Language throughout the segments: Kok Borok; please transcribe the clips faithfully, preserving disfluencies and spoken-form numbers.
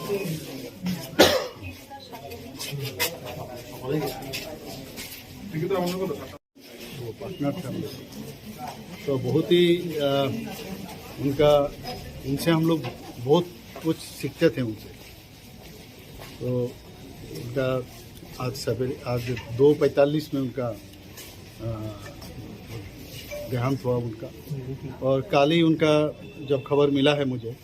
वो पार्टनर थे हम लोग। तो बहुत ही, अ, उनका, उनसे हम लोग बहुत कुछ सीखते थे उनसे। तो उनका आज सवेरे, आज दो पैंतालीस में उनका, अ, देहांत हुआ उनका। और कल ही उनका जब खबर मिला है मुझे,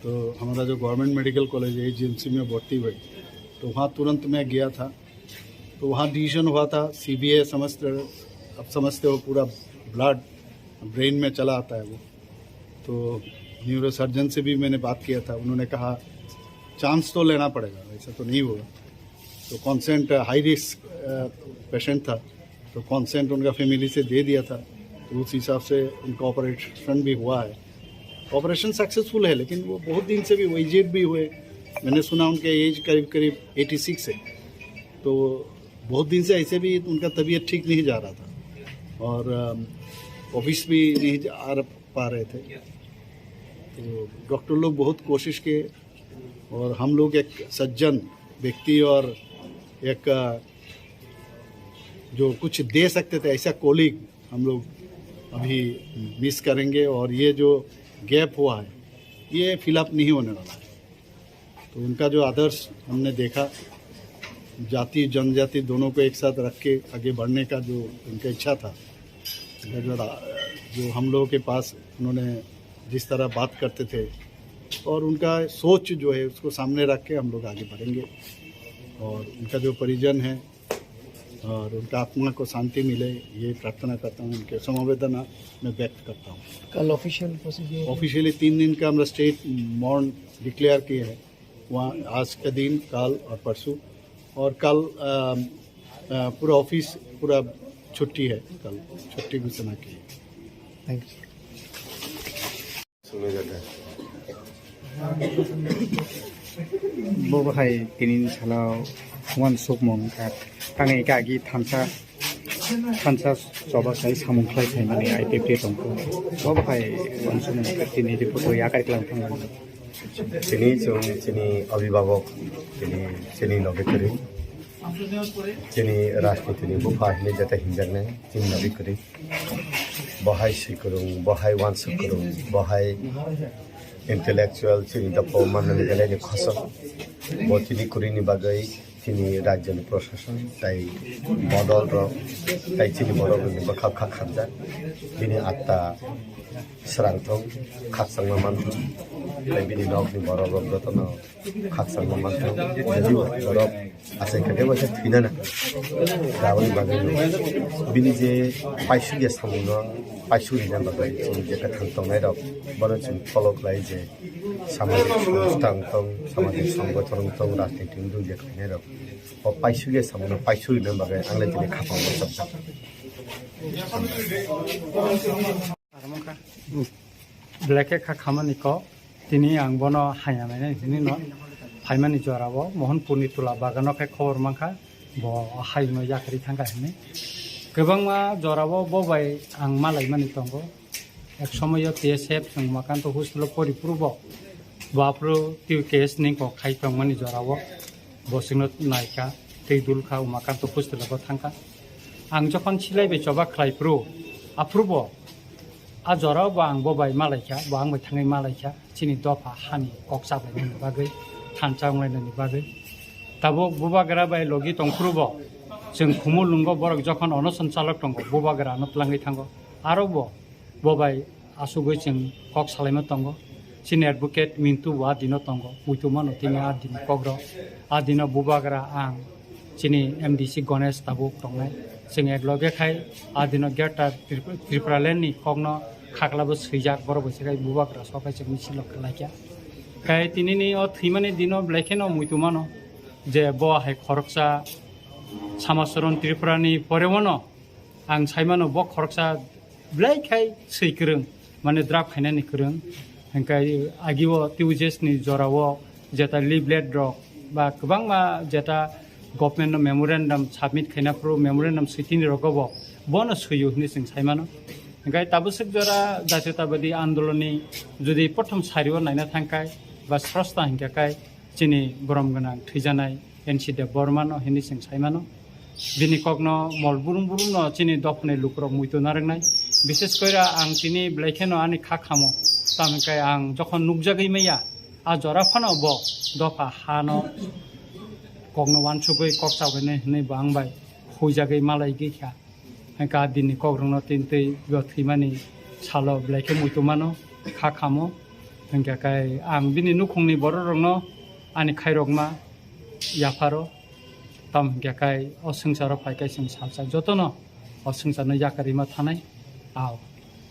तो हमारा जो गवर्नमेंट मेडिकल कॉलेज है, जीएमसी में भर्ती हुए, तो वहाँ तुरंत मैं गया था। तो वहाँ डिसीजन हुआ था, सीबीए समझते, आप समझते हो, पूरा ब्लड ब्रेन में चला आता है वो। तो न्यूरोसर्जन से भी मैंने बात किया था, उन्होंने कहा, "चांस तो लेना पड़ेगा, ऐसा तो नहीं होगा।" तो कॉन्सेंट, हाई रिस्क, अ, पेशेंट था, तो कॉन्सेंट उनका फैमिली से दे दिया था, तो उस हिसाब से उनका ऑपरेशन भी हुआ है। ऑपरेशन सक्सेसफुल है, लेकिन वो बहुत दिन से भी, वो एजेड भी हुए, मैंने सुना उनके एज करीब करीब एटी सिक्स है। तो बहुत दिन से ऐसे भी उनका तबीयत ठीक नहीं जा रहा था और, अम, ऑफिस भी नहीं जा, आ पा रहे थे। तो डॉक्टर लोग बहुत कोशिश किए और हम लोग एक सज्जन व्यक्ति और एक, अ, जो कुछ दे सकते थे, ऐसा कलीग हम लोग अभी मिस करेंगे और ये जो गैप हुआ है, ये फिल अप नहीं होने वाला है। तो उनका जो आदर्श हमने देखा, जाति जनजाति दोनों को एक साथ रख के आगे बढ़ने का जो उनका इच्छा था, उनका जो रा-, जो हम लोगों के पास उन्होंने जिस तरह बात करते थे और उनका सोच जो है, उसको सामने रख के हम लोग आगे बढ़ेंगे। और उनका जो परिजन है, और उनका आत्मा को शांति मिले, ये प्रार्थना करता हूँ, उनके समवेदना मैं व्यक्त करता हूँ। कल ऑफिशियल प्रोसीजर? ऑफिशियली तीन दिन का हम स्टेट मॉर्न डिक्लेयर किए हैं। वहाँ आज का दिन, कल और परसों, और कल, अ, अ, पूरा ऑफिस पूरा छुट्टी है, कल छुट्टी घोषणा की है। Thank you. Bo bahai tini salo uansukmung kha tangwi kagi thansa, thansa choba sai samung khlai phaimani I P F T tongkha. Bo bahai uansukmung kha tini report o yakarwi klang thangmani. Tini chwng chini abhibhabok, tini chini loge kwrwi, chini rajnitini bupha hinwi jeta hinjaknai chini loge kwrwi. Bo hai swi kwrwng, bo hai uansuk kwrwng, bo hai intellectual, chini dophao mannani belaini khosok. Bo tini kwrwini bagwi chini rajyoni prosason tai bodol rok tai chini borok rokni bwkha bwkha khamjak. Bini atta srang thung, khakchangma man thung, tai bini nokni borok rok jotono khakchangma man thung. Borok Achai khe kebo khe thwinana. Aboni bagwi bini je paisukya samungno paisuk rina bagwi chwng je kwthang tongnai rok, bono chwng follow khlai je samajik songstha wng tong, samajik songgothon wng tong, rajniti wng tong je khlainai rok. O paisukya samungno paisuk rina bagwi ang le tini khapang bwchapjak. Belai khe kha khamani kok, tini ang bono haya nainai hwnwi no phaimani jorao Mohanpurni Tula Bagano khe khobor mankha, bo hayungno yakarwi thangkha hwnwi. Kwbangma jorao bo bai ang malaimani tongo. Ek somoio T S F chwng Umakanto hostel-o pori phuru bo, bo aphuru T U K S ni kok khai tongmani jorao. Bo chwngno naikha, tei dulkha, Umakanto hostel-o bo thangkha. Ang jokhon silai bai choba khlai phuru, aphuru bo a jorao bo ang bo bai malaikha, bo ang bai thangwi malaikha, chini dopha hani kok chabaimani bagwi, thansa wnglainani bagwi. Tabuk bubagra bai logi tong phuru bo, chwng khumulwngo borok jokhon onoson chalok tongo, bubagra ano twlangwi thango. Aro bo, bo bai asugwi chwng kok salaima tongo. Chini advocate Mintu bo a dino tongo, muitu mano tini a dini kokrok. A dino bubagra ang chini M D C Ganesh tabuk tongnai. Chwng ek loge khai a dino Greater Trip-, Tripura Land ni kokno khaklabo swijak, borok bai se khai bubagra sok khai chwng misil rok khlaikha. Khai tinini o thwimani dino belai kheno muitu mano je bo hai khoroksa Samacharan Tripura ni porebono ang saimano bo khoroksa belai khai swi kwrwng, mane draft khainani kwrwng. Hwnkhe agio T U J S ni jorao jeta leaflet rok ba kwbangma jeta government no memorandum submit khaina phuru memorandum switini rogo bo bono swio hwnwi chwng saimano. Hwnkhe tabuk swk jora Jatiyotabadi Andolon ni jodi prothom sario naina thangkhai ba srosta hinkhakhai chini borom gwnang thwijanai N C Debbarmano hinwi chwng saimano. Bini kokno mol burum burumno chini dophani lukurok muitu narwknai. Bishes koira ang tini belai kheno ani kha khamo. Tamo hwnkhe ang jokhon nukjagwi maya, a jora phano bo dopha hano kokno uansugwi kok chabainai hinwi bo ang bai huijagwi malaigwi kha. Hwnkhe a dinni kokrokno tintwi bo thwimani salo belai khe muitu mano, kha khamo. Hwnkhe khe ang bini nukhungni bororokno, ani khairokma yapharo. Tamo hwnkhe khe o swngcharo phai khe chwng salsa jotono o swngcharno yakarima thanai. Ao,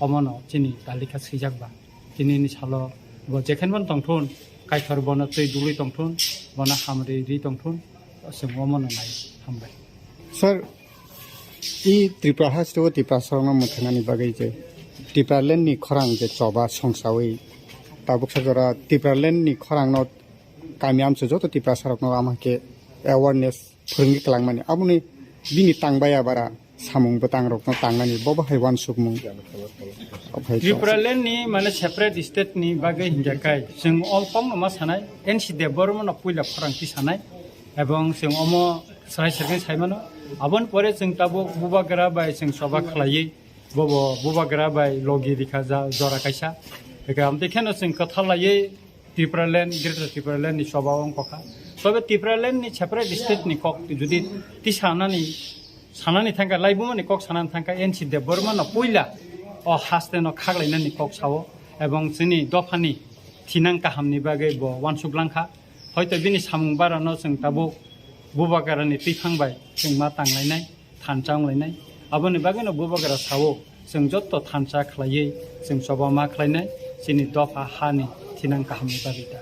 omono chini talikha swijak ba. Tinini salo bo jekhenbo tongthun, Kaitor bono twi dului tongthun, bono hamri ri tongthun, chwng omono nai. Hambai. Sir, i Tripura haste o Tiprasarokno mwthangnani bagwi je Tipraland ni khorang je choba songsawi tabuksa jora Tipraland ni khorangno kami amchai joto Tiprasarokno ama khe awareness phwrwngwi kwlangmani. Aboni bini tangbaya bara samung bwtangrokno tangnani bo bahai uansukmung. Ophai Tripura land ni mane separate state ni bagwi hingya kai chwng o kok no ma sanai N C Debbarma no puila khorang ti sanai ebong chwng omo srai srai saimano aboni pore chwng tabuk bubagra bai chwng choba khlaiwi bobo bubagra bai logi rikha ja jora kaisa eka amte kheno chwng kwthal laiwi Tripura land, Greater Tripura land ni choba wng kokha. Tobe Tripura land ni separate state ni kok jodi ti sanani, sanani thangkha, laibuma ni kok sanani thangkha, N C Debbarma no puila o haste no khaglainani kok sao, ebong chini dophani thinang kaham ni bagwi bo uansuk langkha. Hoito bini samung bara no chwng tabuk bubagra ni twiphang bai chwng ma tanglainai. Thansa wnglainai. Aboni bagwino bubagra sao, chwng jotto thansa khlaiwi chwng choba ma khlainai, chini dopha hani thinang kahamni bagwi ta.